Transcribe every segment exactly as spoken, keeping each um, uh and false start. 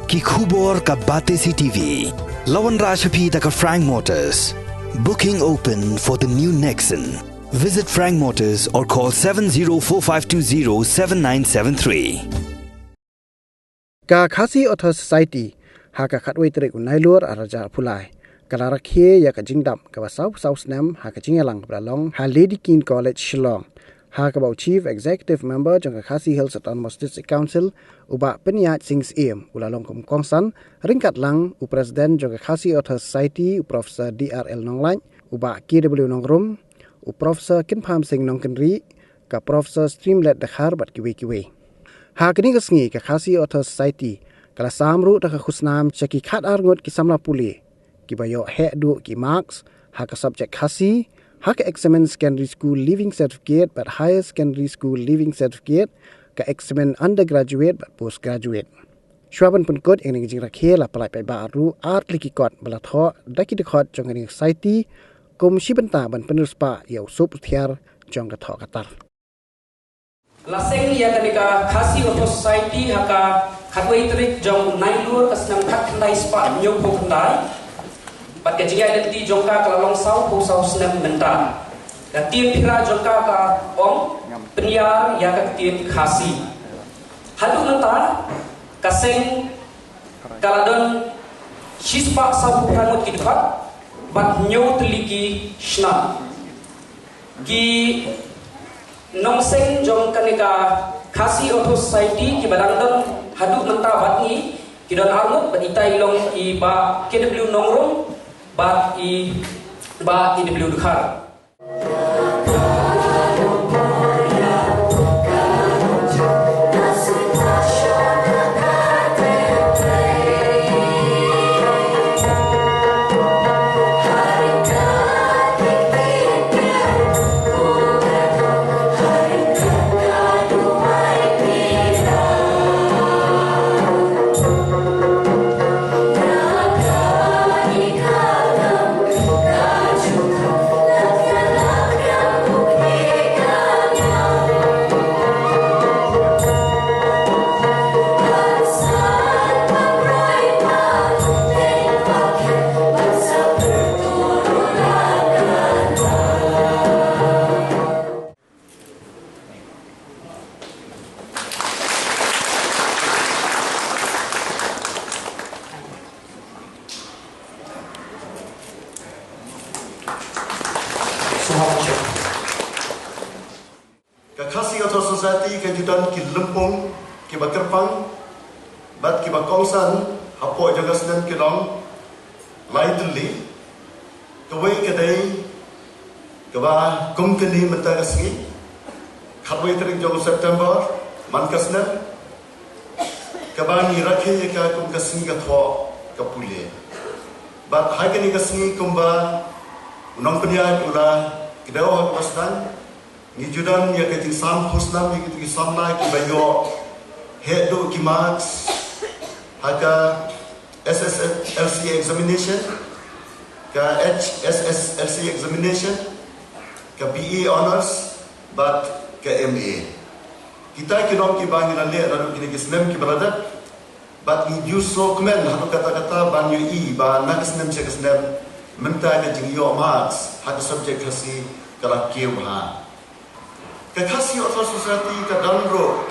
Ki khubor ka Batesi T V. La wanrah sha phi da ka Frank Motors. Booking open for the new Nexon. Visit Frank Motors or call seven zero four five two zero seven nine seven three. Ka Khasi Author Society ha ka khatwei tarik u Nailur ar hajar arphew lai ka la rakhe ïa ka jingdap kaba saw saw snem ha ka jingïalang ba la long ha Lady Keane College, Shillong. Ha kaba u Chief Executive Member jong ka Khasi Hills Autonomous District Council, u Bah Pynïaid Sing Syiem, u la long kum u kongsan, ryngkat lang u President jong ka Khasi Author Society, u Professor D R L Nonglait, u Bah K W Nongrum, u Professor Kynpham Sing Nongkynrih, ka Professor Streamlet Dkhar bad kiwei kiwei. Ha kane ka sngi ka Khasi Author Society ka la sam ruh da ka khusnam sha ki khatar ngut ki samla pule kiba ïoh heh duh ki marks ha ka subject Khasi, ha ka eksamin Secondary School Leaving Certificate bad Higher Secondary School Leaving Certificate, ka eksamin undergraduate bad postgraduate. Shuwa ban pynkut ïa kane ka jingrakhe la pyllait paidbah ruh ar tylli ki kot ba la thoh da ki dkhot jong kane ka society kum shi bynta ban pynriewspah ïa u sup u thiar jong ka thoh ka tar. La seng ïa kane ka Khasi Author Society ha ka khatwei tarik jong u Nailur ka snem khatkhyndai spah hynñiewphew khyndai. Bad ka jingïaid lynti jong ka ka la long sawphew saw snem mynta. Ka ktien Pira jong ka ka ong, pynïar ïa ka ktien Khasi. Haduh mynta ka seng ka la don shispah sawphew phra ngut ki dkhot bad hynñiew tylli ki shnong. Ki nongseng jong kane ka Khasi Author Society kiba dang don haduh mynta bad ngi ki don arngut, bad ita i long i Bah K W Nongrum bad i Bah K W Dkhar. Ka Khasi Author Society ka ju don ki lympung kiba kyrpang bad kiba kongsan hapoh jong ka snem ki long lai tylli. Kawei ka dei kaba kum kane mynta ka sngi, khatwei tarik jong u September man ka snem, kaba ngi rakhe ïa ka kum ka sngi ka thoh ka pule. Bad ha kane ka sngi kumba u nongpynïaid u la kdew ha kaba sdang, ngi ju don ïa ka jingsam khusnam ïa kito ki samla kiba ïoh heh duh ki marks ha ka S S L C examination, ka H S S L C examination, ka B A Honours bad ka M A. Kita ki long kiba ngi la leh naduh kine ki snem kiba la dep. Bad ngi ju sngewkmen haduh katta katta ban ïohi ba na ka snem sha ka snem mynta ka jingïoh marks ha ka subject Khasi ka la kiew bha. Ka Khasi Author Society ka don ruh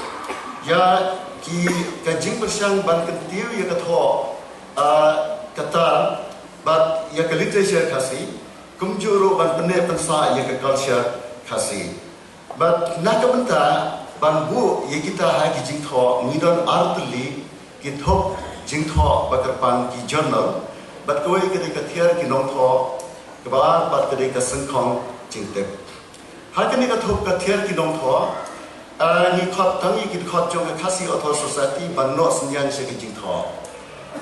ïa ki, ka jingpyrshang ban kyntiew ïa ka thoh, ah, ka tar bad ïa ka literature Khasi, kumjuh ruh ban pynneh pynsah ïa ka culture Khasi. Bad na ka bynta ban buh ïa kita ha ki jingthoh, ngi don ar tylli ki thup jingthoh ba kyrpang, ki journal, bad kawei ka dei ka Thiar ki Nongthoh, kaba ar pat ka dei ka Syngkhong Jingtip. Ha kane ka thup ka Thiar ki Nongthoh, ah, ngi khot tang ïa ki dkhot jong ka Khasi Author Society ban noh synñiang sha ki jingthoh.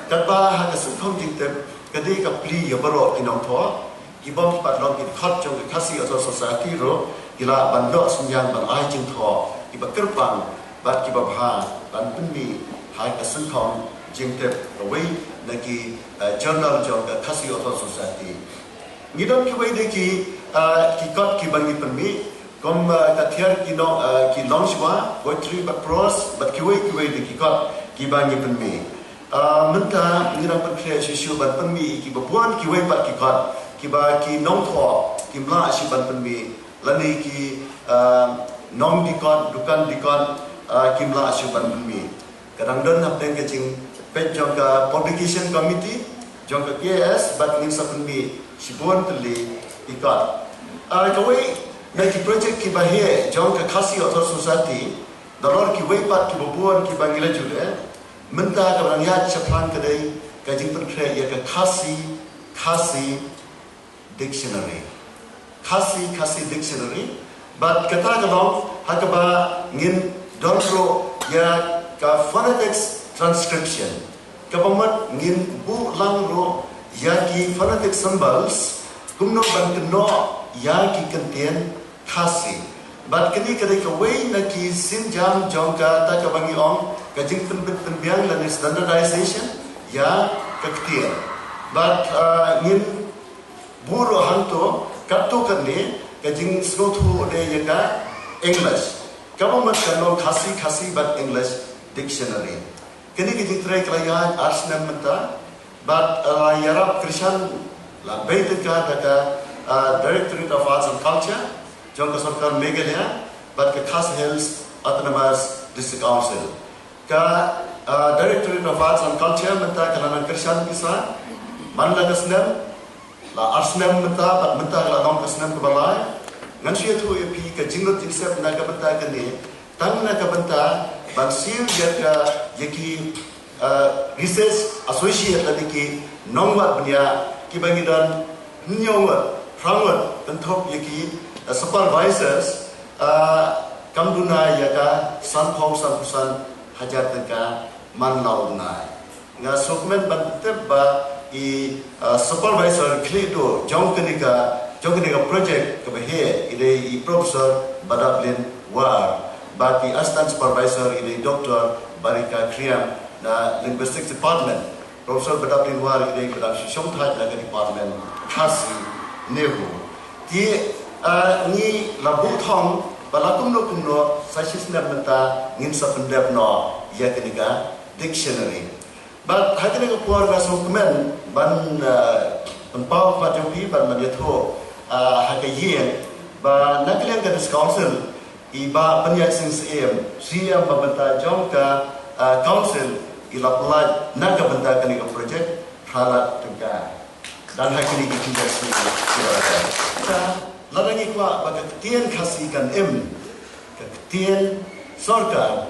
Katba ha ka Syngkhong Jingtip ka dei ka plie ïa baroh ki nongthoh, ki bym pat long ki dkhot jong ka Khasi Author Society ruh ki lah ban noh synñiang ban ai jingthoh kiba kyrpang bad kiba bha ban pynmih ha ka Syngkhong Jingtip, kawei na ki, eh, journal jong ka Khasi Author Society. Ngi don kiwei de ki, eh, ki kot kiba ngi pynmih, kum, eh, ka Thiar ki Nong, eh, ki Longshuwa, poetry bad prose, bad kiwei kiwei de ki kot kiba ngi pynmih. Ah, mynta ngi dang pynkhreh shuh shuh ban pynmih ïa kiba bun kiwei pat ki kot kiba ki nongthoh kim lah shuh ban pynmih, lane ki, ah, nongdie kot, dukan die kot, ah, kim lah shuh ban pynmih. Ka dang don hapdeng ka jingpeit jong ka publication committee jong ka K A S, bad ngin sa pynmih shibun tylli ki kot. Ah, kawei na ki project kiba heh jong ka Khasi Author Society, nalor kiwei pat kiba bun kiba ngi la ju leh, mynta kaba dang ïaid shaphrang ka dei ka jingpynkhreh ïa ka Khasi, Khasi dictionary. Khasi, Khasi dictionary. Bad kata ka long ha kaba ngin don ruh ïa ka phonetics transcription, kaba mut ngin buh lang ruh ïa ki phonetic symbols kumno ban kynnoh ïa ki kyntien Khasi. Bad kane ka dei kawei na ki sienjam jong kata kaba ngi ong ka jingpynbit pynbiang lane standardization ïa ka ktien. Bad, ah, ngin buh ruh hangto katto katne ka jingsngewthuh de ïa ka English, kaba mut ka long Khasi, Khasi bad English dictionary. Kane ka jingtrei ka la ïaid ar snem mynta, bad, ah, ïarap kyrshan la bei tyngka da ka, ah, Directorate of Arts and Culture jong ka sorkar Meghalaya bad ka Khasi Hills Autonomous District Council. Ka, ah, Directorate of Arts and Culture mynta ka la nang kyrshan pisa man la ka snem, la ar snem mynta, bad mynta ka la long ka snem kaba lai. Ngan shu ïathuh ïa phi ka jinglut jingsep na ka bynta kane, tang na ka bynta ban siew ïa ka, ïa ki, ah, research associate lane ki nongwad bniah kiba ngi don hynñiew ngut, phra ngut, kynthup ïa ki, ah, supervisors, ah, kam duna ïa ka sanphew, sanphew san hajar tyngka man la u bnai. Nga sngewkmen ban tip ba i, ah, supervisor khlieh duh jong kane ka, jong kane ka project kaba heh i dei i Professor Badablin War, bad i Assistant Supervisor i dei Doctor Barika Khriam na Linguistics Department. Professor Badablin War i dei ba dang shu shongthait na ka Department Khasi NEHU. Te, ah, ngi la buh thong ba la kumno kumno sa shisnem mynta ngin sa pyndep noh ïa kane ka dictionary. Bad ha kane ka por nga sngewkmen ban, ah, pynpaw khmat jong phi bad ban ïathuh, ah, ha ka ïing ba na ka liang ka District Council i Bah Pynïaid Sing Syiem, C E M ba mynta jong ka, ah, Council, i la pynlait na ka bynta kane ka project phra lak tyngka. Dan ha kine ki khyndiat sngi ki ba la dei. Lada ngi kwah ba ka ktien Khasi kan im, ka ktien sorkar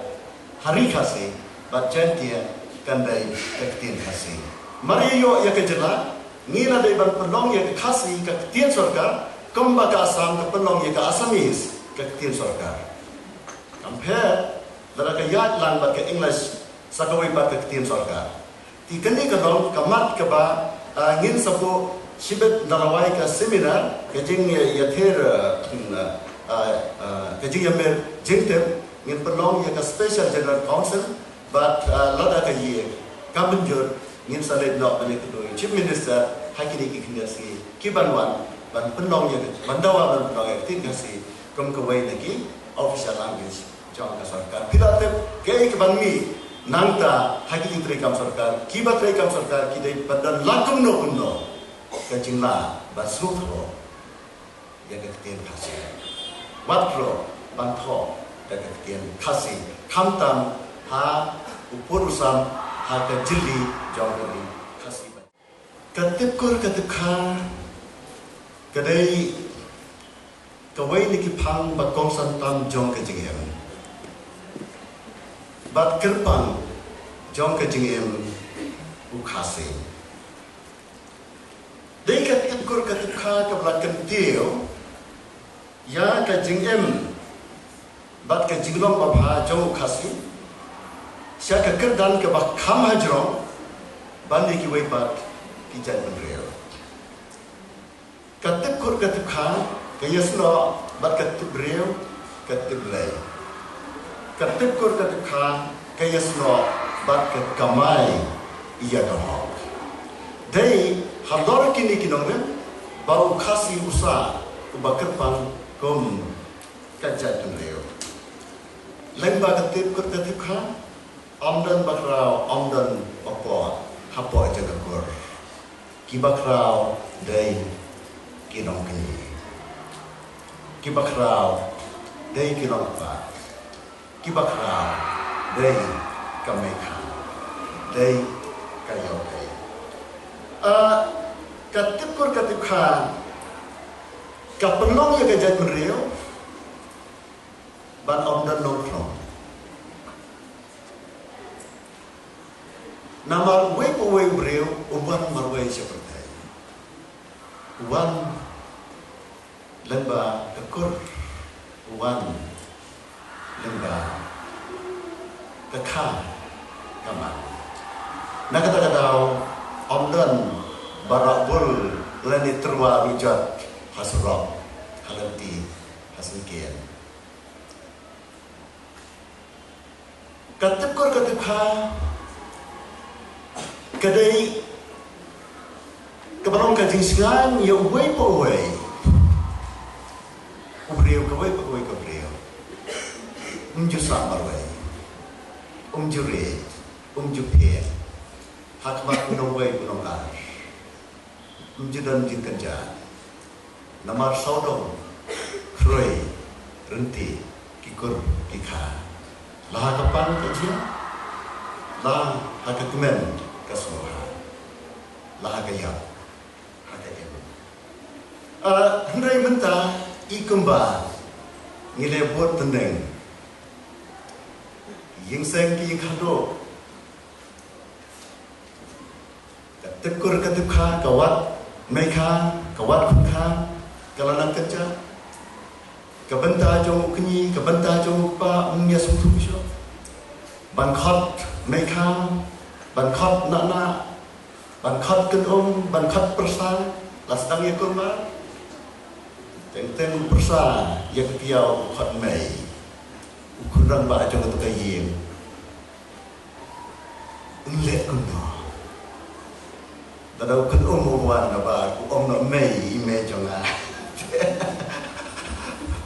ha Ri Khasi bad Jaiñtia kan dei ka ktien Khasi. Mar ïa ïoh ïa ka jylla, ngi la dei ban pynlong ïa ka Khasi ka ktien sorkar, kumba ka Assam ka pynlong ïa ka Assamese ka ktien sorkar. Kam pher lada ka ïaid lang bad ka English sa kawei pat ka ktien sorkar. Te kane ka long ka mat kaba, ah, ngin sa buh shibit na lawei ka seminar, ka jingïathied, ah, ah, ah, ka jingïamir jingtip, ngin pynlong ïa ka Special General Council, bad, ah, lada ka ïing ka mynjur, ngin sa leit noh ban ïakynduh ïa u Chief Minister ha kine ki khyndiat sngi ki ban wan, ban pynlong ïa ka, ban dawa ban pynlong ïa ka ktien Khasi kum kawei na ki official language jong ka sorkar. Phi la tip kaei kaban mih nangta ha ki jingtreikam sorkar, kiba treikam sorkar ki dei ban don la kumno kumno ka jinglah ban sngewthuh ïa ka ktien Khasi. Wat ruh ban thoh da ka ktien Khasi, khamtam ha u pud u sam, ha ka jylli jong ka ri Khasi. Ka tip kur ka tip kha ka dei kawei na ki phang ba kongsan tam jong ka jingim bad kyrpang jong ka jingim u Khasi. Dei ka tip kur ka tip kha kaba la kyntiew ïa ka jingim bad ka jinglong babha jong u Khasi sha ka kyrdan kaba kham hajrong ban ïa kiwei pat ki jaitbynriew. Ka tip kur ka tip kha ka ïasnoh bad ka tip briew ka tip Blei. Ka tip kur ka tip kha ka ïasnoh bad ka kamai ïa ka hok. Dei halor kine ki nongrim ba u Khasi u sah uba kyrpang kum ka jaitbynriew. Lyngba ka tip kur ka tip kha, ym don ba khraw, ym don ba pop. Ki bakhraw dei ki nongkñi. Ki bakhraw dei ki nongkpa. Ki bakhraw dei ka mei kha, dei ka ïew dei. Ah, ka tip kur ka tip kha, ka pynlong ïa ka jaitbynriew ban ym don nongkhrong. Namar uwei pa uwei u briew um wan marwei sha pyrthei. U wan lyngba ka kur, u wan lyngba ka kha, ka man. Na kata ka daw, ym don baroh bul lane tyrwa ruh jot ha surok, ha lynti, ha syngkien. Ka tip kur ka tip kha, ka dei kaba long ka jingshngaiñ ïa uwei pa uwei u briew, kawei pa kawei ka briew. Um ju sah marwei, um ju rit, um ju phieng ha khmat u nongwei u nonglar. Um ju don jingkynjah namar sawdong, khrui, rynti, ki kur ki kha, la ha ka pang ka jia, la ha ka kmen ka sngewbha, la ha ka ïap, ha ka im. Ah, hynrei mynta i kumba ngi leh bud tneng, ïing seng ki ïing khadduh, ka tip kur ka tip kha, ka wad mei kha, ka wad khun kha, ka la nang kynjah. Ka bynta jong u kñi, ka bynta jong u kpa, um ïa sngewthuh shuh. Ban khot mei kha, ban khot nah nah, ban khot kyn um, ban khot pyrsa, la sdang ïa kulmar. Teng teng u pyrsa ïa ka kyiaw, u khot mei, u khun rangbah jong kata ka ïing. Ngi leh kumno? Lada u kynum u wan, nga ba u ong noh, mei, i mei jong nga.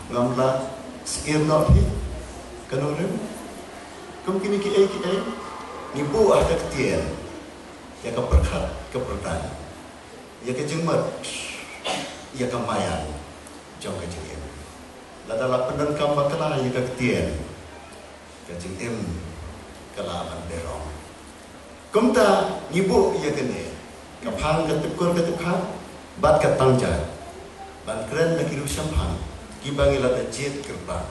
Ngam lah sngewthuh noh phi. Kano rim? Kum kine kiei kiei ngi buh ha ka ktien ïa ka pyrkhat ka pyrdan, ïa ka jingmut, ïa ka maïan jong ka jingim. Lada la pyndonkam bakla ïa ka ktien, ka jingim ka la ban berong. Kumta ngi buh ïa kane ka phang ka tip kur ka tip kha bad ka tang jait ban kren da ki riew shemphang kiba ngi la da jied kyrpang.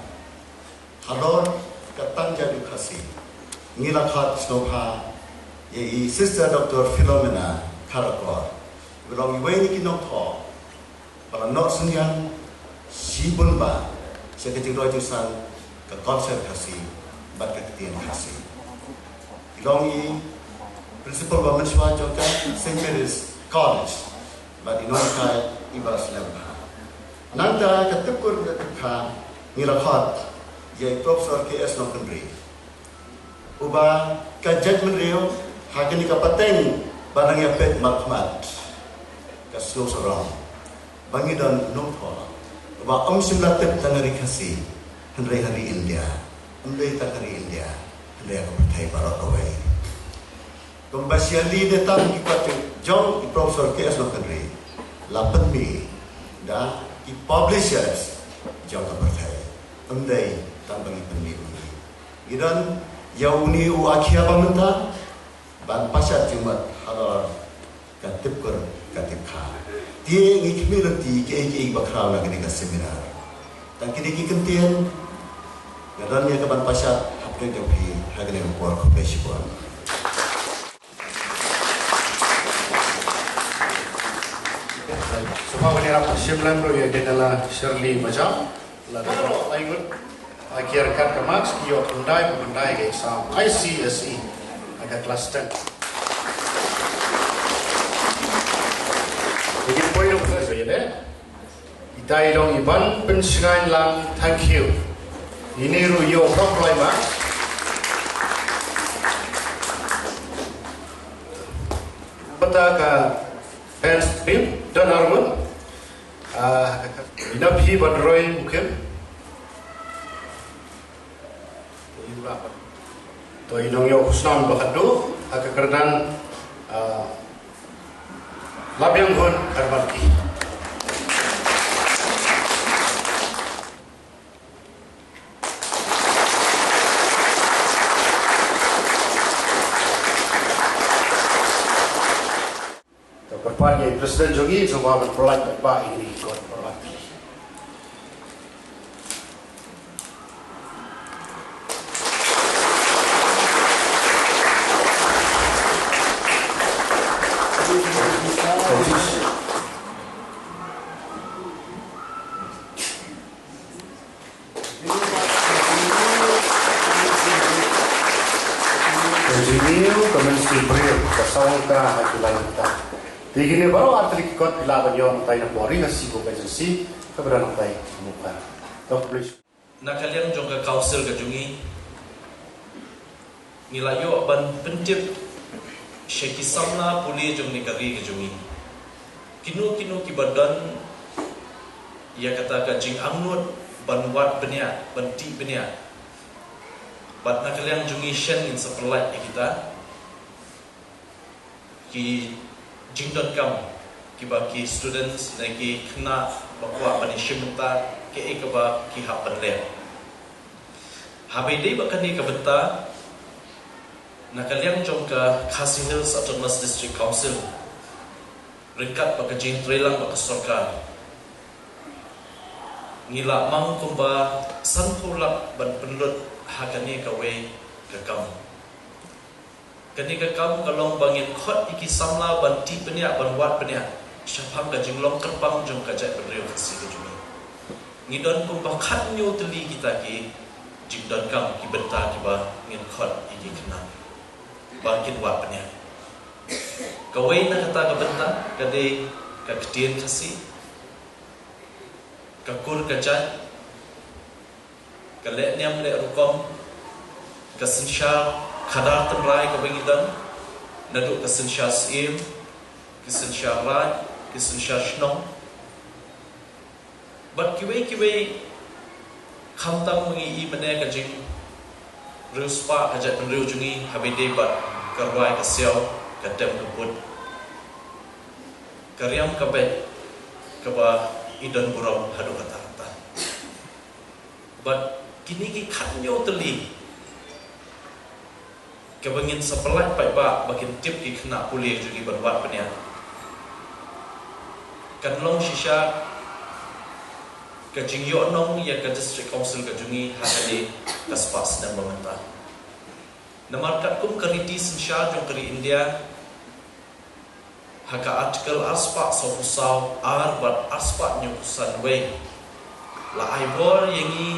Halor ka tang jait u Khasi, ngi la khot sngewbha ïa i Sister Doctor Philomena Kharkor, ba long iwei na ki nongthoh ba la noh synñiang shibun bha sha ka jingroi jingsan ka culture Khasi bad ka ktien Khasi. I long i principal ba mynshuwa jong ka Saint Mary's College bad i nonghikai iba slem bha. Nangta ka tip kur ka tip kha, ngi la khot ïa i Professor K S Nongkynrih, uba ka jaitbynriew ha kane ka pateng ba nang ïa peit markhmat, ka sngewsarong ba ngi don u nongthoh uba ym shym la tip tang ha ri Khasi hynrei ha ri India, ym dei tang ha ri India hynrei ha ka pyrthei baroh kawei. Kumba shi ïa li ne tam ki kot jong i Professor K S Nongkynrih la pynmih da ki publishers jong ka pyrthei. Ym dei tang ba ngi pynmih u ngi. Ngi don ïa une u akhia ba mynta ban pashat jingmut halor ka tip kur ka tip kha. Te ngi khmih lynti kiei kiei ba khraw na kane ka seminar. Tang kine ki kyntien nga don ïa ka ban pashat hapdeng jong phi ha kane ka por. Khublei shibun. Sngewbha ban ïarap shim lang ruh ïa ka Daniela Shirley Majak. Lada baroh laingut, ah, ki ïa ryngkat ka marks, ki ïoh khyndai, khyndai ka exam I C S E ha ka klas ten. Ïa ki poi ruh ka ïa leh. Ita i long i ban pynshngaiñ lang thank you. Ine ruh ïoh hok lai marks. Bad ka dance team don arngut. Ah, ina phi ban roi mukim. To i nongïoh khusnam ba khadduh ha ka kyrdan, ah, Abiang Hun Kharmalki. Ka pyrpad ïa i President jong ngi, sngewbha ban pynlait bad ba ïa kine ki kot pyrpad. Ka jingïew ka mynsiem briew ka song ka ha ki lai bynta. Te kine baroh ar tylli ki kot phi lah ban ïoh nangtai na Poh Ri Khasi Book Agency kaba don nangtai ha Mawkyrwat. Dok please. Na ka liang jong ka council ka jong ngi, ngi la ïoh ban pyntip sha ki samla pule jong kane ka ri ka jong ngi, kino kino kiba don ïa kata ka jingangnud ban wad bniah, ban tih bniah. Bad na ka liang jong ngi shen ngin sa pynlait ïa kita ki jingdonkam kiba ki students ne ki khynnah ba kwah ban ïashim bynta, kaei kaba ki hap ban leh. Haba ïadei bad kane ka bynta, na ka liang jong ka Khasi Hills Autonomous District Council, ryngkat bad ka jingtreilang bad ka sorkar, ngi la mang kumba sanphew lak ban pynlut ha kane kawei ka kam. Kane ka kam ka long ba ngin khot ïa ki samla ban tih bniah, ban wad bniah shaphang ka jinglong kyrpang jong ka jaitbynriew Khasi ka jong ngi. Ngi don kumba khathynñiew tylli kita ki jingdonkam, ki bynta kiba ngin khot ïa ki khynnah ba kin wad bniah. Kawei na kata ka bynta ka dei ka ktien Khasi, ka kur ka jait, ka leh niam leh rukom, ka synshar khadar tynrai kaba ngi don, naduh ka synshar syiem, ka synshar raid, ka synshar shnong. Bad kiwei kiwei, khamtam ma ngi i mynne ka jingriewspah ka jaitbynriew jong ngi haba ïadei bad ka rwai ka siaw, ka tem ka put, ka riam ka beit, kaba i don burom haduh katta katta. Bad kine ki khathynñiew tylli kaba ngin sa pynlait paidbah ba kin tip ki khynnah pule jong ngi ban wad bniah, kan long shisha ka jingïohnong ïa ka District Council ka jong ngi ha kane ka spah snem ba mynta. Namar katkum ka riti synshar jong ka ri India, ha ka Article arspah sawphew saw ar bad arspah hynñiewphew san wei, la ai bor ïa ngi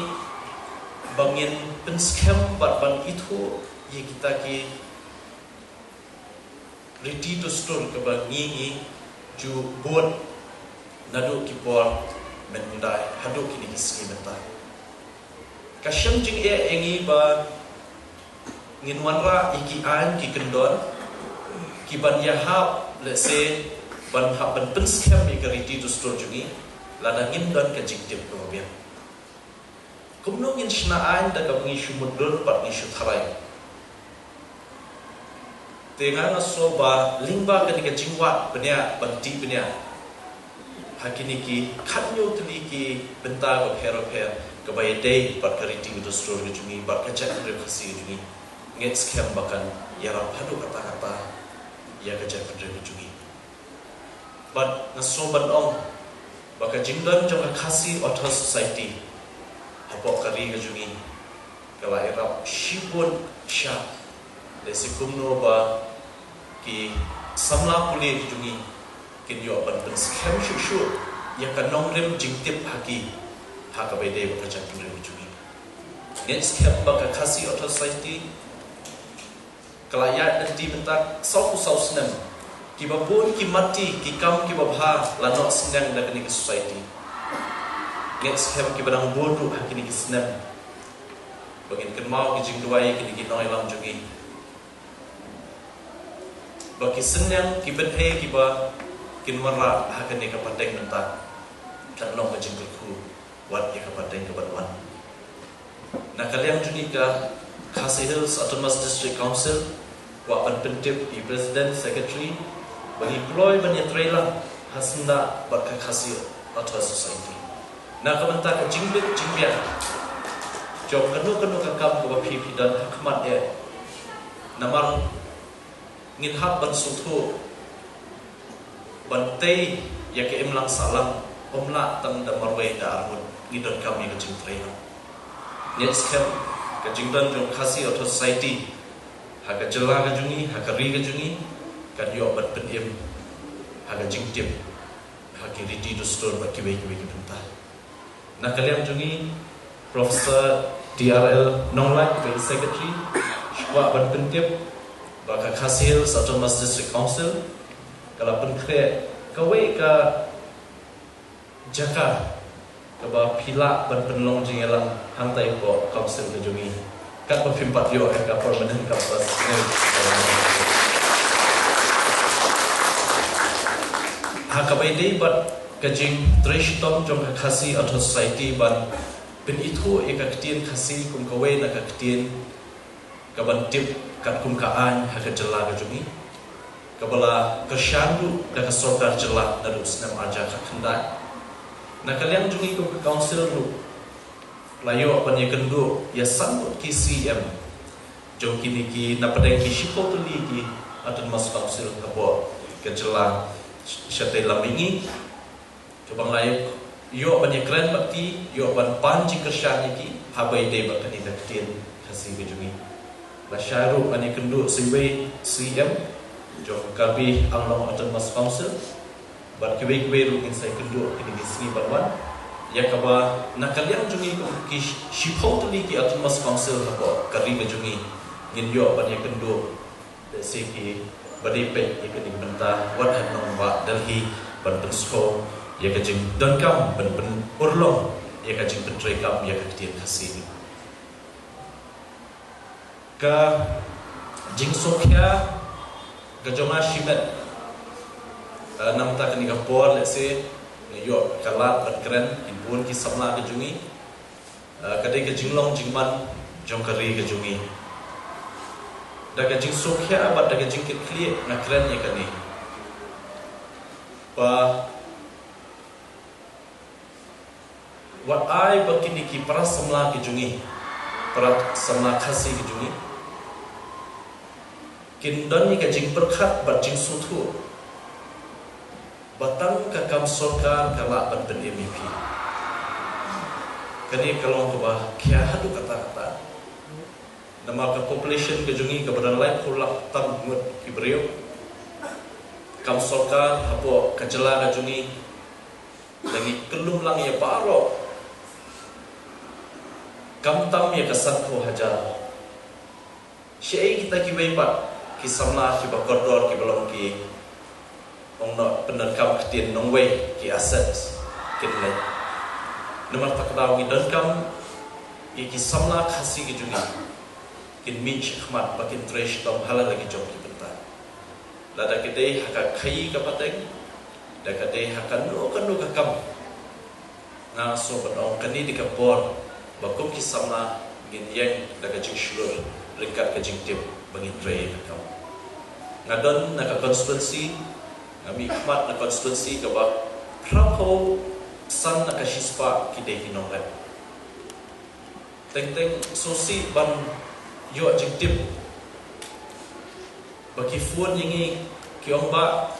ba ngin pynskhem bad ban ithuh ïa kita ki riti dustur kaba ngi ngi ju bud naduh ki por mynhyndai haduh kine ki sngi mynta. Ka shem jingeh ïa ngi ba ngin wanrah ïa ki aiñ ki kyndon ki ban ïahap, lehse ban hap ban pynskhem ïa ka riti dustur jong ngi, lada ngim don ka jingtip kaba biang. Kumno ngin shna aiñ da kaba ngi shu mutdur bad ngi shu tharai? Te nga nga sngew ba lyngba kane ka jingwad bniah, ban tih bniah ha kine ki khathynñiew tylli ki bynta bapher bapher kaba ïadei bad ka riti ka dustur ka jong ngi bad ka jaitbynriew Khasi ka jong ngi, ngeit skhem ba kan ïarap haduh katta katta ïa ka jaitbynriew ka jong ngi. Bad nga sngew ban ong ba ka jingdon jong ka Khasi Authors' Society hapoh ka ri ka jong ngi ka la ïarap shibun shah, lehse kumno ba ki samla pule ki jong ngi kin ïoh ban pynskhem shuh shuh ïa ka nongrim jingtip ha ki, ha kaba ïadei bad ka jaitbynriew ka jong ngi. Ngeit skhem ba ka Khasi Authors' Society ka la ïaid lynti mynta sawphew saw snem. Kiba bun ki matti, ki kam kiba bha la noh synñiang da kane ka society. Ngeit skhem kiba dang bun ruh ha kine ki snem ba ngin kynmaw ki jingduwai ïa kine ki nongïalam jong ngi, ba ki synñiang ki bynhei kiba kin wanrah ha kane ka pateng mynta kan long ka jingkyrkhu wat ïa ka pateng ka ban wan. Na ka liang jong ngi ka Khasi Hills Autonomous District Council, kwah ban pyntip ïa i President, Secretary, ba ngi kloi ban ïatreilang ha syndah bad ka Khasi Authors' Society. Na ka bynta ka jingbit jingbiang jong kano kano ka kam kaba phi phi don ha khmat eh. Namar ngin hap ban sngewthuh ban tei ïa ka imlang sahlang, ym lah tang da marwei da arngut, ngi donkam ïa ka jingtrei noh. Ngi skhem ka jingdon jong Khasi Authors' Society ha ka jylla ka jong ngi, ha ka ri ka jong ngi, kan ïoh ban pynim ha ka jingtip ha ki riti dustur bad kiwei kiwei ki bynta. Na ka liang jong ngi, Professor D R L Nonglait, ba i Secretary, shu kwah ban pyntip ba ka Khasi Hills Autonomous District Council ka la pynkhreh kawei ka jaka kaba phi lah ban pynlong jingïalang hangtai hapoh Council ka jong ngi, katba phim pat ïoh ïa ka permanent campus. Ha kaba ïadei bad ka jingtrei shitom jong ka Khasi Authors' Society ban pynithuh ïa ka ktien Khasi kum kawei na ka ktien kaban tip katkum ka aiñ ha ka jylla ka jong ngi, kaba la kyrshan ruh da ka sorkar jylla naduh u snem arhajar khatkhyndai. Na ka liang jong ngi kum ka Council ruh la ïoh ban ïakynduh ïa san ngut ki C E M jong kine ki, napdeng ki shiphew tylli ki Autonomous Council hapoh ka jylla shatei lam mihngi, kaba ngi la ïoh ban ïakren bad ki, ïoh ban pan jingkyrshan ïa ki haba ïadei bad kane ka ktien Khasi ka jong ngi. La shai ruh ban ïakynduh sa iwei C E M jong Karbi Anglong Autonomous Council bad kiwei kiwei ruh ngin sa ïakynduh kine ki sngi ban wan, ïa kaba na ka liang jong ngi kum ki shiphew tylli ki Autonomous Council hapoh ka ri ka jong ngi, ngin ïoh ban ïakynduh lehse kiba dei peit ïa kane ka bynta, wat ha nongbah Delhi, ban pynsngew ïa ka jingdonkam ban pynurlong ïa ka jingpyntreikam ïa ka ktien Khasi. Ka jingsngewkhia ka jong nga shimet, eh, namar kane ka por, lehse nga ïoh ka lad ban kren ïa ki bun ki samla ka jong ngi. Eh, ka dei ka jinglong jingman jong ka ri ka jong ngi. Da ka jingsngewkhia bad da ka jingkitkhlieh nga kren ïa kane. Ba wat ai ba kine ki para samla ki jong ngi, para samla Khasi ki jong ngi, kin don ïa ka jingpyrkhat bad jingsngewthuh ba tang ka kam sorkar ka lah ban pynim ïa phi. Kane ka long kaba khia haduh katta katta. Namar ka population ka jong ngi kaba don laiphew lak tam ngut ki briew. Kam sorkar hapoh ka jylla ka jong ngi, la ngi kyllum lang ïa baroh, khamtam ïa ka sanphew hajar. Shaei kita kiwei pat ki samla kiba kordor kiba long ki, ong noh, pyndonkam ktien nongwei, ki assets kin leit. Namar kata ka daw ngi donkam ïa ki samla Khasi ki jong ngi kin mih shakhmat ba kin trei shitom ha la ki jong ki bynta. Lada ka dei ha ka khaïi ka pateng, da ka dei ha kano kano ka kam, nga sngew ban ong kane dei ka por ba kum ki samla ngin ïeng da ka jingshlur ryngkat ka jingtip ba ngin trei ka kam. Nga don na ka constituency, nga mih khmat na constituency kaba phraphew san na ka shispah ki dei ki nongrep. Teng teng sngewsih ban ïoh jingtip ba ki phone ïa ngi, ki ong ba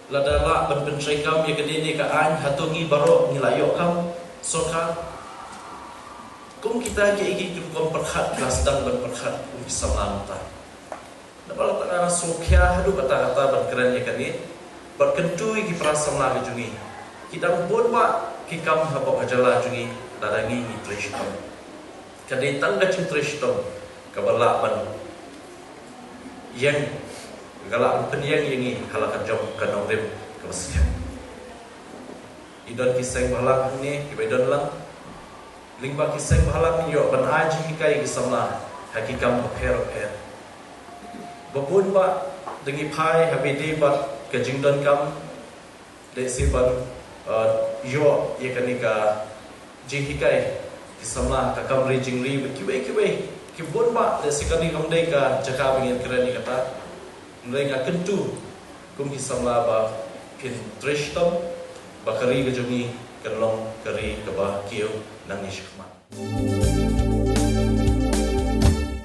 lada lah ban pyntreikam ïa kane ne ka aiñ, hato ngi baroh ngi la ïoh kam sorkar? Kum kita kiei ki rukom pyrkhat ki la sdang ban pyrkhat kum ki samla mynta. Namar kata nga sngewkhia haduh katta katta ban kren ïa kane bad kyntu ïa ki para samla ki jong ngi. Ki dang bun bah ki kam hapoh ka jylla jong ngi, lada ngi ngi trei shitom. Ka dei tang ka jingtrei shitom kaba lah ban ïeng, ka lah ban pynïeng ïa ngi ha la ka jong ka nongrim kaba skhem. I don ki seng bhalang hangne kiba i don lang. Lyngba ki seng bhalang i ïoh ban ai jinghikai ki samla ha ki kam bapher bapher. Ba bun bah da ngi phai ha ba ïadei bad ka jingdonkam, lehse ban, eh, ïoh ïa kane ka jinghikai ki samla ha ka kam ri jingri bad kiwei kiwei. Ki bun bah, lehse kane kam dei ka jaka ba ngin kren ïa kata. Hynrei nga kyntu kum ki samla ba phin trei shitom ba ka ri ka jong ngi kan long ka ri kaba kiew nangne shakhmat.